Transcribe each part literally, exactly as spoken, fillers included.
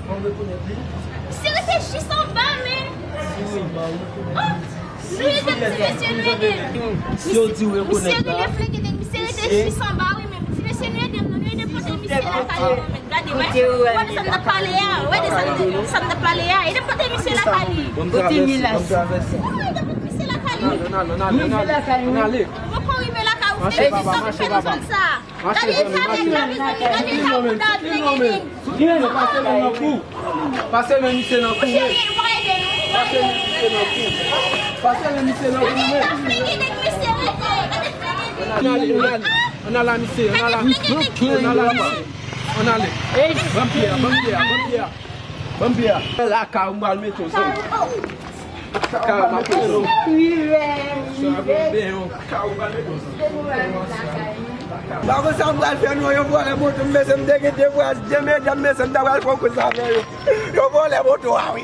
Misye rete jis anba, men. Oh, nou ede m, ti mesye, nou ede m. Misye, misye rele flegede, misye rete jis anba, wi, men. Ti mesye, nou ede m, non, nou ede pote misye lakay li, non, men. Gade, wè, wè de sa n ap pale a, wè de sa n, sa n ap pale a. Ede m pote misye lakay li. Kote Milas? Oh, ede m pote misye lakay li. Misye lakay li, wi. Ou poko rive lakay ou, fè jis sa pou fè nou zòn sa. Gade eta nèg la, mezanmi, gade eta bouda flegede. Pase men nan kou. Pase men misye nan kou, men. Pase men misye nan kou. Pase men misye nan kou, men. Ann ale, ann ale. Ann ale misye, ann ale. Ann ale misye. Ann ale. Ban m pye a, ban m pye a, ban m pye a. Ban m pye a. Lakay ou m pral mete w, zanmi. Kaka, m ap pran nou. Sa ap ben yo. Kaka, m ap pran nou. Pa konn sa m pral fè non, yo vòlè moto m, mesye, m te gen de vwaz, de medam, mesye, m ta pral fè yon kouz avè yo. Yo vòlè moto a, wi.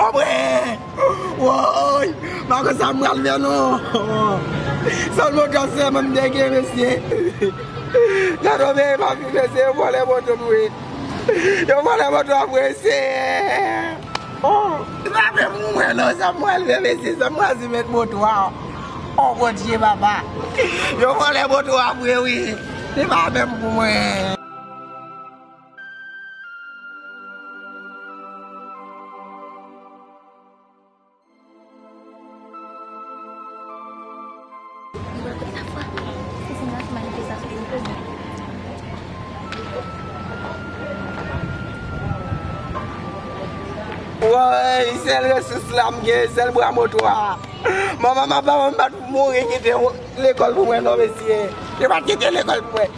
Anmwey! Woy! Pa konn sa m pral fè non. Sèl moto sèlman m te gen, mesye. Nan tonbe pa fi, mesye, yo vòlè moto m, wi. Yo vòlè moto a vre, Senyè. Oh, li pa vle pou mwen non, sa m pral fè, mesye, sa m pral di mèt moto a. Oh, Bondye, papa. Yo vòlè moto a vre, wi. Li pa menm pou mwen. Li pa fè sa fwa. Se se nan manifestasyon pou mwen. Woy, sèl resous la m gen, sèl bra moto a. Manman m ap ba mwen bat pou mouri kite lekòl pou mwen non, mesye. Yo pa t kite lekòl pou mwen.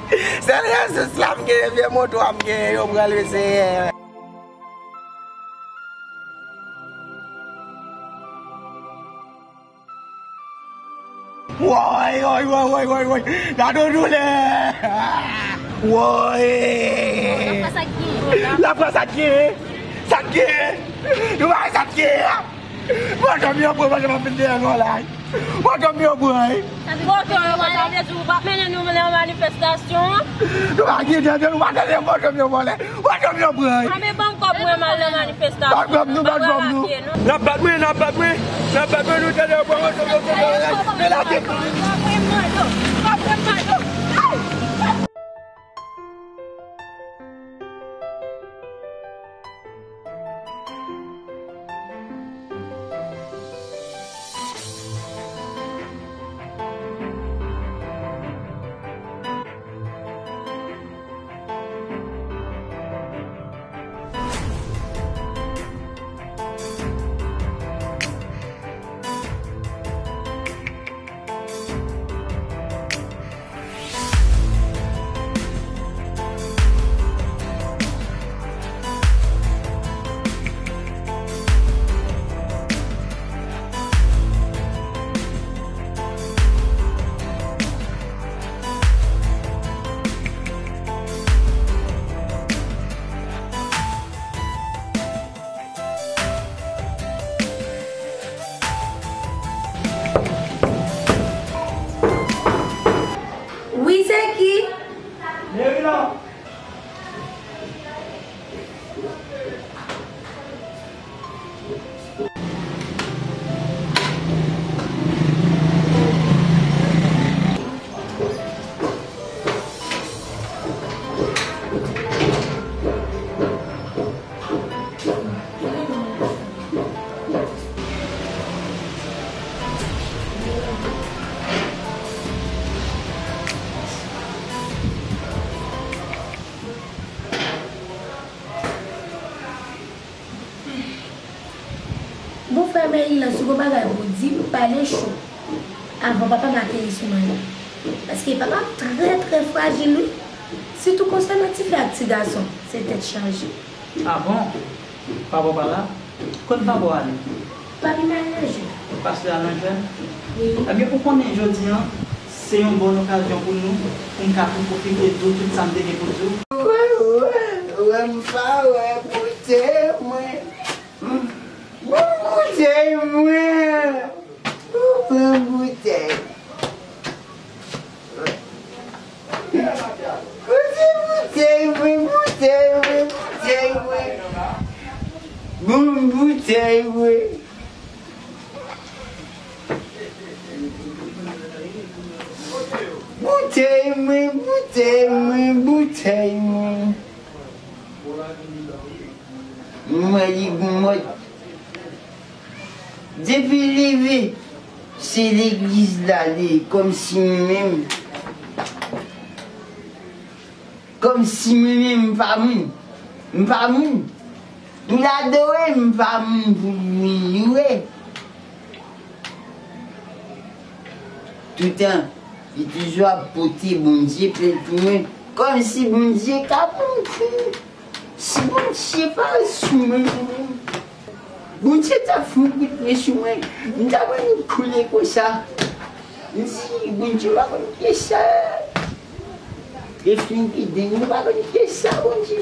Sèl resous la m gen, vye moto a m gen, yo pran l, mesye. Woy, woy, woy, woy, woy, woy. Gade yon doulè. Woy. Lapran sa k genyen. Lapran sa k genyen. Sa k genyen. Nou pa wè sa k genyen. Moto m yo pran, moto m ap vin dèyè nou la. Moto m yo pran, wi. Moto yo pran, sa vle di ou p ap mennen nou nan manifestasyon an? Nou pa gen tande, nou pa tande moto m yo vòlè. Moto m yo pran, wi. A, men ban m kòb mwen, m al nan manifestasyon. Ban kòb nou, ban kòb nou. N ap bat mwen, n ap bat mwen. N ap bat mwen, nou tande yo pran moto m yo, moto m yo. Men lage pou nou. Wi, se ki? Mary la. Bon, frè Merilan, si w gen bagay pou w di m, pale cho avan papa m ateri sou mwen la. Paske papa m trè, trè frajil, wi. Sitou konsènan tifi ak ti gason, se tèt chaje. A bon? Papa w pa la? Kote papa w ale? Papi m al nan jwèt. Pastè al nan jwèt? Wi. Ebyen, ou konnen jodi a, se yon bòn okazyon pou nou, pou n ka pwofite di w tout sa n te gen pou di w. Wè, wè, wè, m pa wè boutèy mwen. Wè boutèy mwen. Ou pran boutèy. Kote boutèy mwen, boutèy mwen, boutèy mwen. Bon boutèy, wi. Boutèy mwen, boutèy mwen, boutèy mwen. Mwen li gou mòd. Depi leve, se legliz la li ye, kòmsi mwen menm. Kòmsi mwen menm m pa moun. M pa moun. Pou l adore, m pa moun pou l vin loure. Toutan, li toujou ap pote Bondye plent pou mwen. Kòmsi Bondye ka pran kou. Si Bondye pa sou mwen, Bondye ta fè yon kout men sou mwen, m ta pral koule konsa. M di, Bondye pa konn pyès sa. Refren ki deng, nou pa konn pyès sa, Bondye.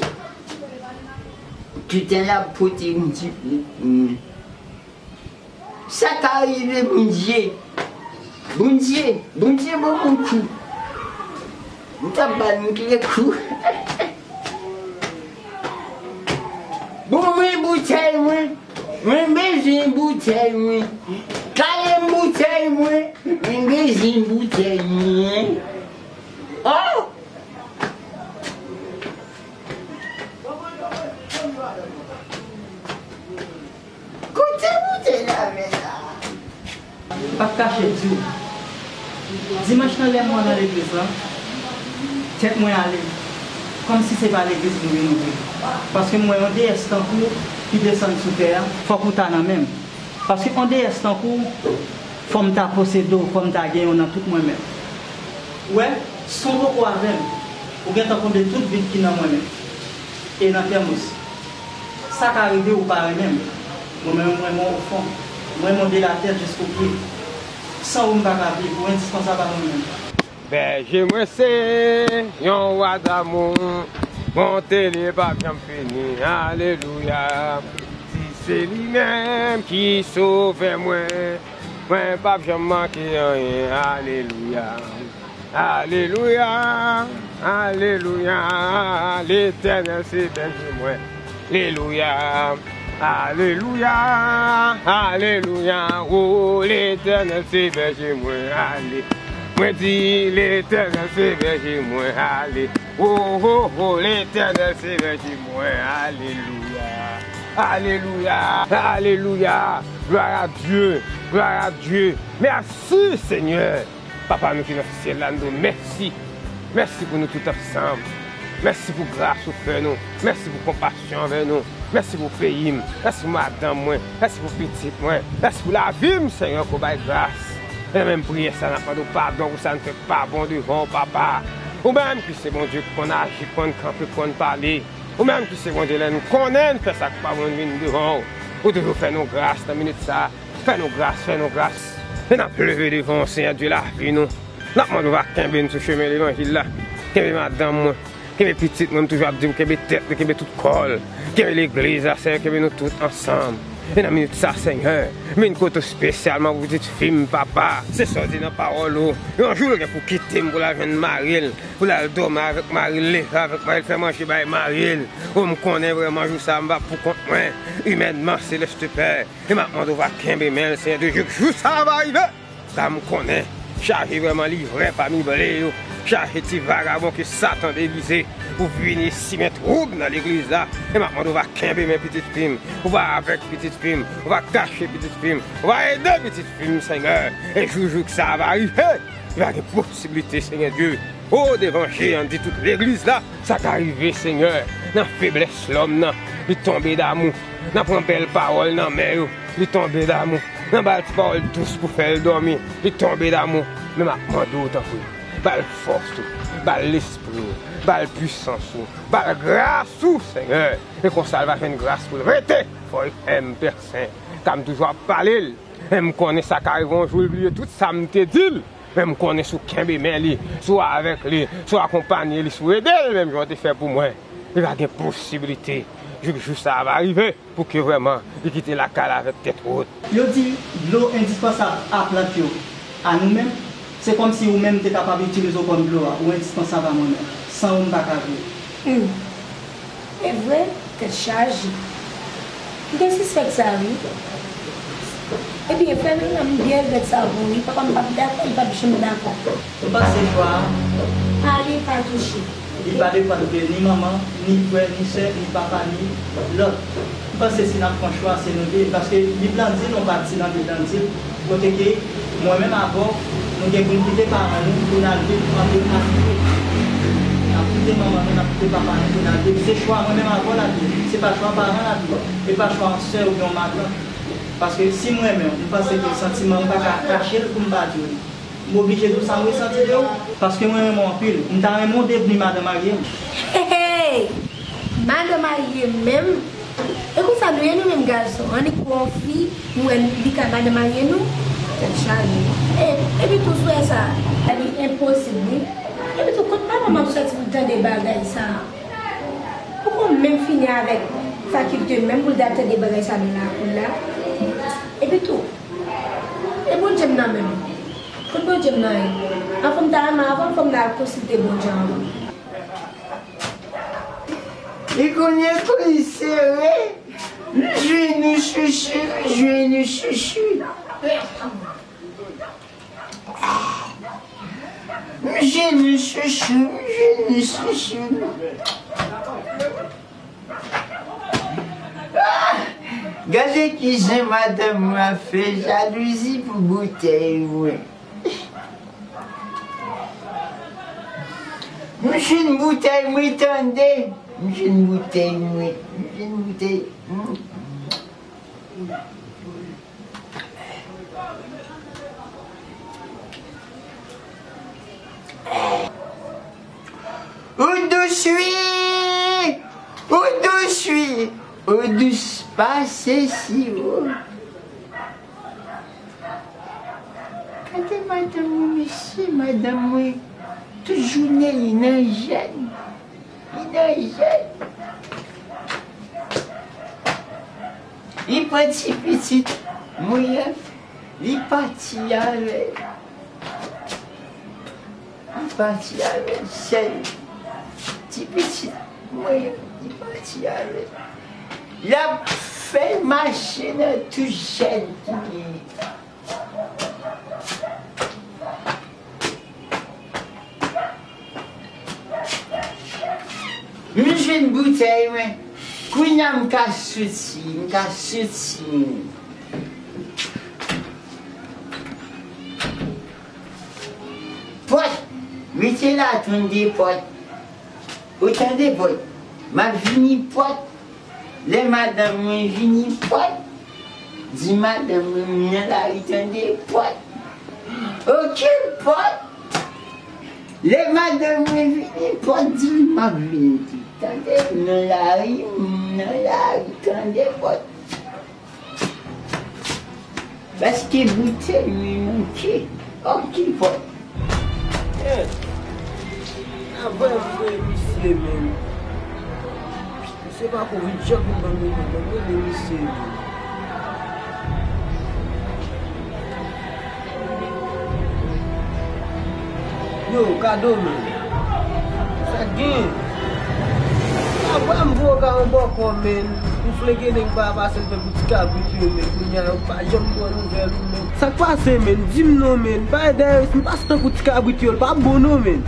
Toutan l ap pote Bondye pou mwen. Sa ka rive Bondye. Bondye, Bondye ban mwen kou. M t ap ba l moutre kou. Bon mwen boutèy mwen. Mwen bezwen boutèy mwen. Kale m boutèy mwen. Mwen bezwen boutèy mwen. Oh! Kote boutèy la men la? M p ap kache di w. Dimanch nan lè mwen nan legliz lan, tèt mwen ale. Kòmsi se pa legliz mwen vin ouvri. Paske m wè yon deyès tankou w ki desann sou tè a, fòk ou ta nan men m. Paske yon deyès tankou w, fò m ta posede w, fò m ta gen w nan tout mwen menm. Ou wè, si w poko avè m, ou gentan konn de tout vid ki nan mwen menm. E nan tèm osi. Sa ka rive ou pa renmen m. Mwen menm, m renmen w ofon. M renmen w de latèt jisko pye. San ou m pa ka viv, ou endispansab a mwen menm. Bèje mwen se yon wa damou, bonte li p ap janm fini, alelouya. Si se li menm ki sovè mwen, mwen p ap janm manke anyen, alelouya. Alelouya, alelouya, Letènèl se bèje mwen. Alelouya, alelouya, alelouya, o Letènèl se bèje mwen, ale. Mwen di Letènèl se bèje mwen, ale. O, o, o, Letènèl se bèje mwen, alelouya. Alelouya, alelouya, gloire à Dieu, gloire à Dieu. Merci Seigneur. Papa nou ki nan syèl la, nou di w mèsi. Mèsi pou nou tout ansanm. Mèsi pou gras ou fè nou. Mèsi pou konpasyon anvè nou. Mèsi pou peyi m. Mèsi pou madanm mwen. Mèsi pou pitit mwen. Mèsi pou lavi m, Senyè, ke w bay gras. E nan menm priyè sa, n ap mande w padon pou sa n fè k pa bon devan w, Papa. Ou menm ki se Bondye ki konn aji, ki konn kanpe, ki konn pale. Ou menm ki se Bondye, lè n konnen n fè sa k pa bon, n vin devan w. Ou toujou fè nou gras nan minit sa. Fè nou gras, fè nou gras. E n ap leve devan w, Senyè Dye lavi nou. N ap mande w va kenbe n sou chemen levanjil la. Kenbe madanm mwen. Kenbe pitit mwen, m toujou ap di w kenbe tèt li, kenbe tout kò l. Kenbe legliz la, Senyè, kenbe nou tout ansanm. E nan minit sa, Senyè, m vin kote w espesyalman pou pitit fi m, Papa. Se sa w di nan pawòl ou. Yon jou l gen pou kite m pou l al jwenn mari l, pou l al dòmi avèk mari l, leve avèk mari l, fè manje bay mari l. O, m konnen vrèman jou sa a m pa pou kont mwen, imènman, Seleste Pè. E m ap mande w va kenbe men l, Senyè Dye, jouk jou sa a va rive. Sa m konnen, chaje vrèman livrè pami ble yo, chaje ti vagabon ke Satan degize pou vini simen twoub nan legliz la. E m ap mande w va kenbe men pitit fi m, ou va avèk pitit fi m, ou va kache pitit fi m, ou va ede pitit fi m, Senyè. E jou jouk sa a va rive, li va gen posiblite, Senyè Dye. O, devan je an, di tout legliz la, sa ka rive, Senyè, nan feblès lòm nan, li tonbe damou, nan pran bèl pawòl nan men yo, li tonbe damou, nan ba l ti pawòl dous pou fè l dòmi, li tonbe damou. Men m ap mande w, tanpri, ba l fòs ou, ba l lespri w, ba l pwisans ou, ba l gras ou, Senyè. E konsa, l va jwenn gras pou l rete fò e fèm, Pè Sen. Ka m toujou ap pale l, men m konnen sa ka rive yon jou, l bliye tout sa m te di l. Men m konnen si w kenbe men li, si w avèk li, si w akonpanye li, si w ede l, menm jan w te fè pou mwen, li va gen posiblite jouk jou sa a va rive pou ke vrèman li kite lakay la avèk tèt wot. Yo di dlo endispansab a plant yo. A nou menm, se kòmsi ou menm te kapab itilize w kòm dlo a, ou endispansab a mwen menm. San ou m pa ka viv. Hmm. E vre, tèt chaje. M te sispèk sa, wi. Ebyen, frè m nan, m byen regrèt sa, bon, wi. Papa m p ap dakò, li p ap janm dakò. M panse chwa a. Pa li, pa touche. Li pa depann de ni manman, ni frè, ni sè, ni papa, ni lòt. M panse si n ap pran chwa, se nou de, paske li blandi'l, yon pati nan li blandi'l, kote ke mwen menm avè w, nou gen pou n kite paran nou pou n al viv an de kapasite. N ap kite manman nou, n ap kite papa nou pou n al viv. Se chwa mwen menm avè w l ap ye, se pa chwa paran l ap ye, e pa chwa yon sè oubyen yon matant. Paske si m renmen w, m panse ke santiman m pa ka kache l pou m pa di w. M oblije di w sa m resanti de ou, paske mwen renmen w anpil. M ta renmen w devni madan marye m. Hey, hey! Madan marye m menm? E konsa nou ye nou menm gason? Annik wè yon fi, nou wè li ka madan marye nou? Tèt chaje. E, epi tou, frè sa, li enposib, wi. Epi tou, kot papa m ap sòti pou l tande bagay sa? Poko menm fini avèk fakilte menm pou l ta tande bagay sa nan lakou la. Epi tou, e Bondye m nan menm? Kot Bondye m nan ye? Anfen, m ta renmen avan, fò m ta al konsilte Bondye anvan. Li konnen kou li sere. M jwenn ou chouchou, m jwenn ou chouchou. M jwenn ou chouchou, m jwenn ou chouchou. Ah! Gade kijan madanm mwen ap fè jalouzi pou boutèy mwen. M jwenn boutèy mwen tande. M jwenn boutèy mwen. M jwenn boutèy. Ou dous wi, ou dous wi, ou dous pase siwo. Gade madanm mwen, mesye, madanm mwen, tout jounen li nan jèn. Li nan jèn. Li pran ti pitit mwen an, li pati avè l. Li pati avè l sèl. Ti pitit mwen an, li pati avè l. L ap fè l mache nan tout jèn ki genyen. M jwenn boutèy mwen. Kounye a m ka soti, m ka soti. Pòt, rete la, tande pòt. Ou tande pòt. M ap vini pòt. Lè madanm mwen vini pòt, di madanm mwen m nan lari tande pòt. Oke pòt. Lè madanm mwen vini pòt, di l m ap vini tou. Tande m nan lari, m nan lari tande pòt. Paske boutèy mwen manke. Oke pòt. Eh, avan m voye misye menm. Misye pa kou vin janm vin ban m nouvèl, ban m rele misye menm. Yo, Kado menm. Sa k gen? Avan m voye w ka yon bòkò menm. M flanke nèg pa pase l fè pou ti kabrit yo menm. Kounye a yo pa janm pran nouvèl ou menm. Sa k pase menm? Di m non menm. Bay dèyè, si m pase tankou ti kabrit yo, l pa bon non menm.